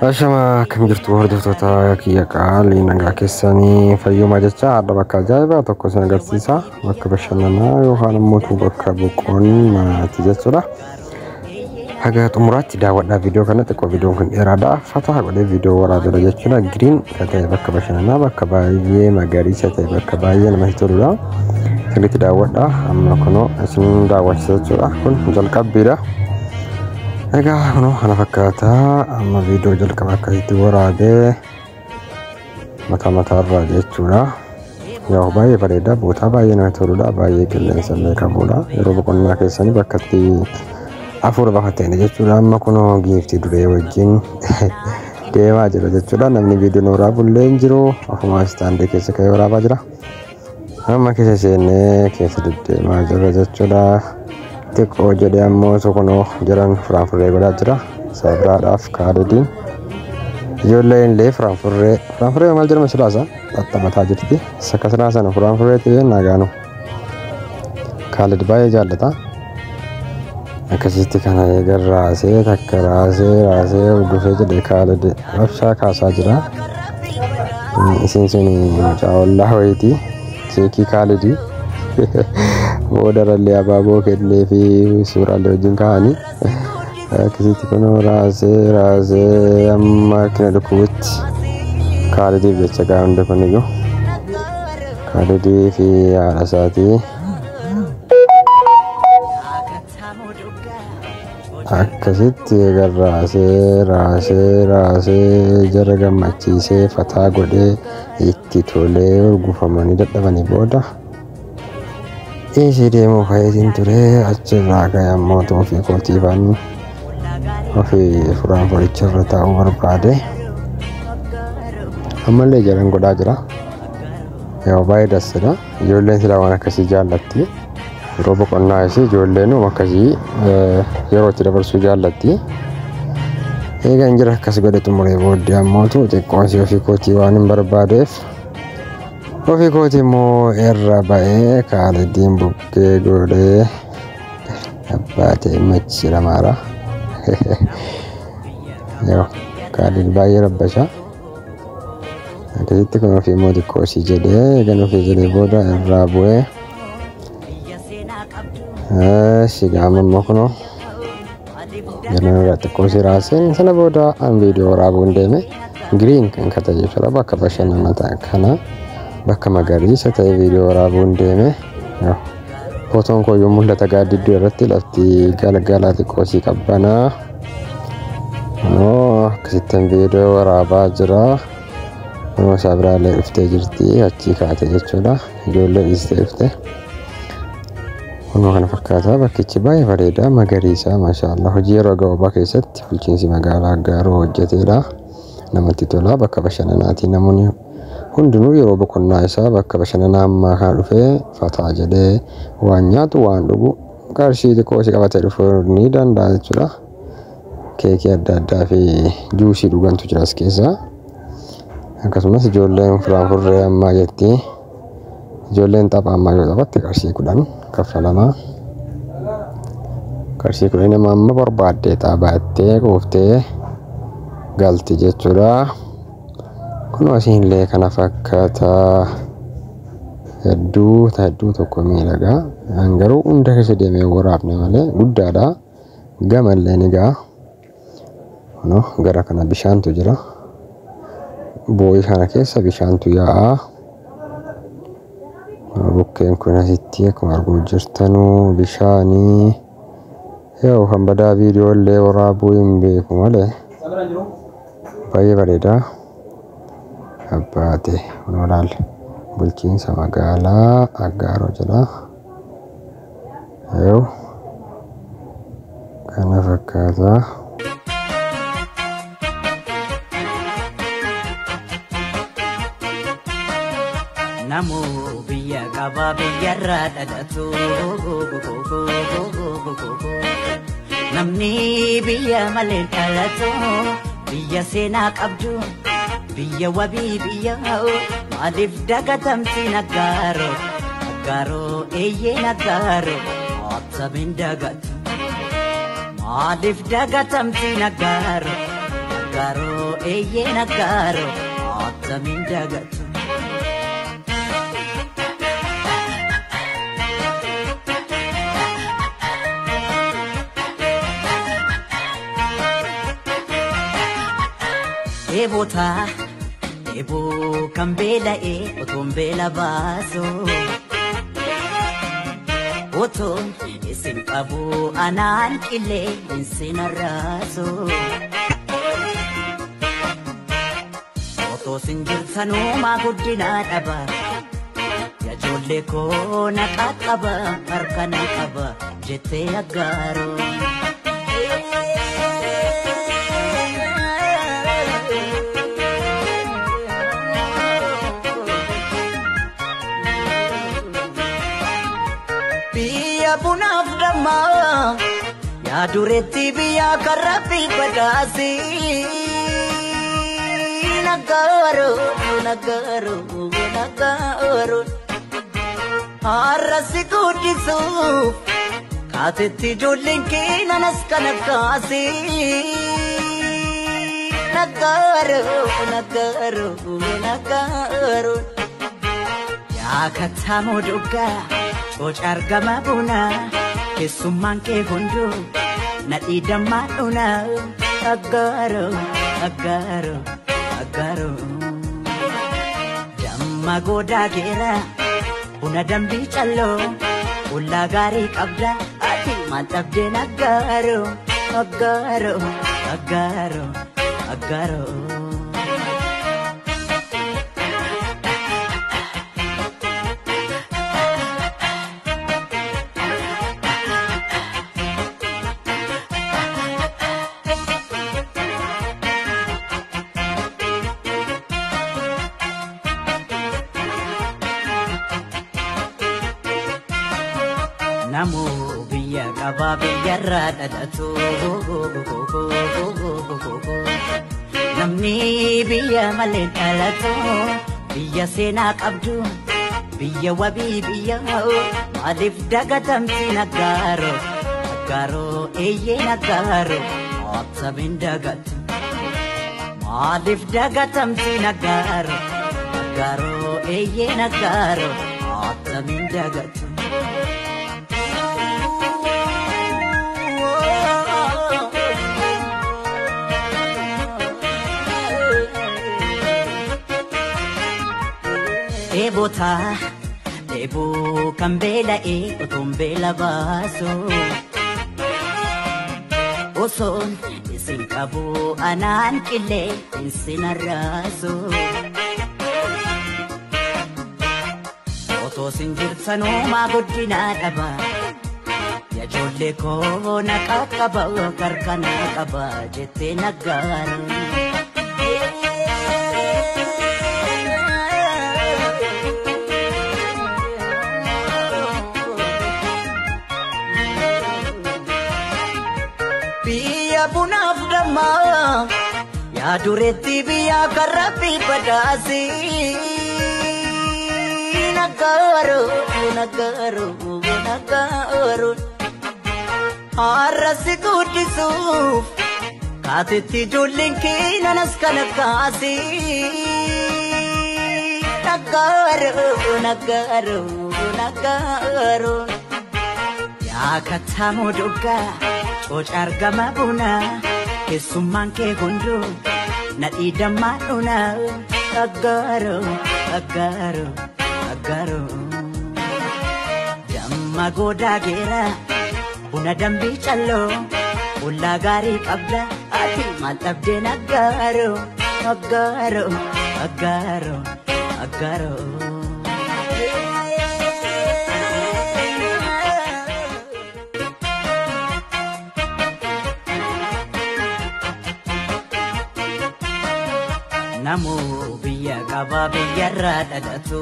Ashama akkam jirtu hordoftoota kiyya qaalii nagaa keessanii fayyumaa jecha har'a bakka ajaa'ibaa tokko isin agarsiisa. Bakka bashannanaa yookaan immoo bakka boqonnaati jechuudha. Haga xumuraatti daawwadhaa viidiyoo kana xiqqoo viidiyoon kun dheeraadha. Fataa godhee viidiyoo waraabeera jechuudha. Giriin kan ta'e bakka bashannanaa bakka baay'ee magariisa ta'e bakka baay'ee namatti toludha. Sirriitti daawwadhaa amma kunoo isin daawwachiisa jechuudha. Kun jalqabbiidha. Egaa kunoo kana fakkaataa amma viidiyoo jalqaba akkasitti waraabee mataa mataarraa jechuudha. Yaa baay'ee bareeda bootaa baay'ee namatti toludha baay'ee qilleensa illee qabudha yeroo boqonnaa keessanii bakka itti hafuura baafatanii jechuudha. Amma kunoo giiftii duree wajjin deemaa jira jechuudha. Namni viidiyoo waraabu illee hin jiru ofumaa istaandii keessa ka'ee waraabaa jira. Amma keessa seennee keessa deddeemaa jira jechuudha. Xiqqoo jedhee ammoo kunoo jiran firaanfurree godhaa jira. Sabraadhaaf kaadadiin ijoolleen illee firaanfurree firaanfurree maal jedhama silaasa xaxxabataa jirti. Sakka silaa sana firaanfurree ta'ee nagaanu Kaalid baay'ee jaallata. Akkasitti kana eegan raasee takka raasee raasee urgufee jedhee Kaalid rabshaa kaasaa jira. Isiin sun mucaa ollaa wayiiti. Cheekii Kaalidii. Boodarallee abaaboo kennee fi suuraalee wajjin kaa'anii akkasitti kunoo raasee raasee amma harkina dhukkubutti Kaalidiif jecha gaa hundi kun iyyuu Kaalidii fi haadha isaatii akkasitti eegan raasee raasee raasee jara gammachiisee fataa godhee itti tolee urgufamanii dadhabanii booda dhiisii deemuu ka'eetiin ture achirraa ka'e ammoo ofii kootiifan ofii furaan furicha irra taa'uu barbaade ammallee jaran godhaa jira. Yaa baay'ee dassadha. Ijoolleen silaa waan akkasii jaallatti. Yeroo boqonnaa ishee ijoolleen akkasii yeroo itti dabarsuu jaallatti. Eegan jira akkas godhe xumuree booddee ammoo xiqqoon ofii kootii waan hin barbaadeef ofii kootii immoo irra ba'ee Kaalidiin bukkee godhee abbaatee machi lamaara. Yoo Kaalid baay'ee rabbasha. Akkasitti kun ofii immoo xiqqoo isii jedhee eegan ofii jedhee booda irraa bu'ee Sigaama immoo kunoo jedhan irraa xiqqoo isii raaseen sana booda an viidiyoo waraabuun deeme giriin kan kata jechuudha bakka bashannanaa kana bakka magariisa ta'e viidiyoo waraabuun deeme footoon koo yoo mul'ata gaaddidduu irratti lafti galgala xiqqoo isii qabbanaa kunoo akkasittiin viidiyoo waraabaa jira. Kunoo isaa biraallee dhuftee jirti achii kaate jechuudha ijoollee dhiistee dhufte. Kunoo kana fakkaata bakkichi baay'ee bareeda magariisa maashaallah hojii yeroo gabaabaa keessatti bulchiinsi magaalaa Aggaaroo hojjeteedha. Namatti tola bakka bashannanaati namoonni hundinuu yeroo boqonnaa isaa bakka bashannanaa ammaa kana dhufee fataa jedhee waan nyaatu waan dhugu qarshii xiqqoo si qabatee dhufuu ni danda'a jechuudha. Keekii adda addaa fi juusii dhugantu jira as keessa. Akkasumas ijoolleen firaanfurree ammaa jetti. Ijoolleen tapha ammaa yoo taphatte qarshii 10 kaffalama. Qarshii 10 nama amma barbaaddee taphattee quuftee galti jechuudha. Kunoo asiinillee kana fakkaata hedduu hedduu tokko miidhagaa. An garuu hunda keessa deemee waraabne malee guddaadha. Gamallee ni ga'a. Kunoo gara kana bishaantu jira. Boo'ii kana keessa bishaantu yaa'a. Bukkeen kun asitti akkuma arguu jirtanuu bishaanii. Yoo kan badaa viidiyoo illee waraabuu hin beeku malee baay'ee bareeda. Abbaate kunoo laal bulchiinsa magaalaa Aggaaroo jedha. Yoo kana fakkaata. Namoo biyya qabaa biyyarraa dhalatu. Namni biyya malee dhalatu biyya seenaa qabdu biyya wabii biyya maaliif dagatamti Aggaaroo Aggaaroo eeyyeen Aggaaroo attamiin dagatu maaliif dagatamti Aggaaroo Aggaaroo. eeyyee naggaaro attamiin dagatu. Dheebotaa dheeboo kan beela'ee otoon beela baasu otoon isin qabu anaan qillee isin arraasu otoo isin jirtanumaa guddinaa dhaba ijoollee koo na qaqqaba harka na qaba jettee aggaaroo. Biyya bunaaf dammaa yaa dureetti biyya karra fi badhaasi. Naggaaro naggaaro naggaaro har'a si guddisuuf kaatetti ijoolleen keenanas kana kaasi. Naggaaro naggaaro naggaaro yaa kattaamoo dhugaa. Coca argama buna keessummaan kee hunduu nadhii dammaa dhuna aggaaro aggaaro aggaaro. Damma goodaa geera buna dambii calloo ollaa gaarii qabda ati maal dhabdeen aggaaro aggaaro aggaaro aggaaro. Namoo biyya qabaa biyyarraa dhalatu. Namni biyya malee dhalatu biyya seenaa qabdu biyya wabii biyya maaliif dagatamti naggaaro naggaaro eeyyee naggaaro attamiin dagatu maaliif dagatamti naggaaro naggaaro eeyyee naggaaro attamiin dagatu. Dheebotaa dheeboo kan beela'ee otoon beela baasu osoon isin qabu anaan qillee isin arraasu otoo isin jirtanumaa guddinaa dhaba ijoollee koo na qaqqaba harka na qaba jettee naggaara. Biyya bunaaf dammaa yaa dureetti biyya karra fi badhaasi. Naggaaro naggaaro naggaaro har'a si guddisuuf kaatetti ijoolleen keenanas kana kaasi. Naggaaro naggaaro naggaaro yaa kattaamoo dhugaa. Coca argama buna keessummaan kee hunduu nadhii dammaa dhuna aggaaro aggaaro aggaaro. Damma goodaa geera buna dambii calloo ollaa gaarii qabda ati maal dhabdeen aggaaro aggaaro aggaaro aggaaro. Namoo biyya qabaa biyyarraa dhalatu.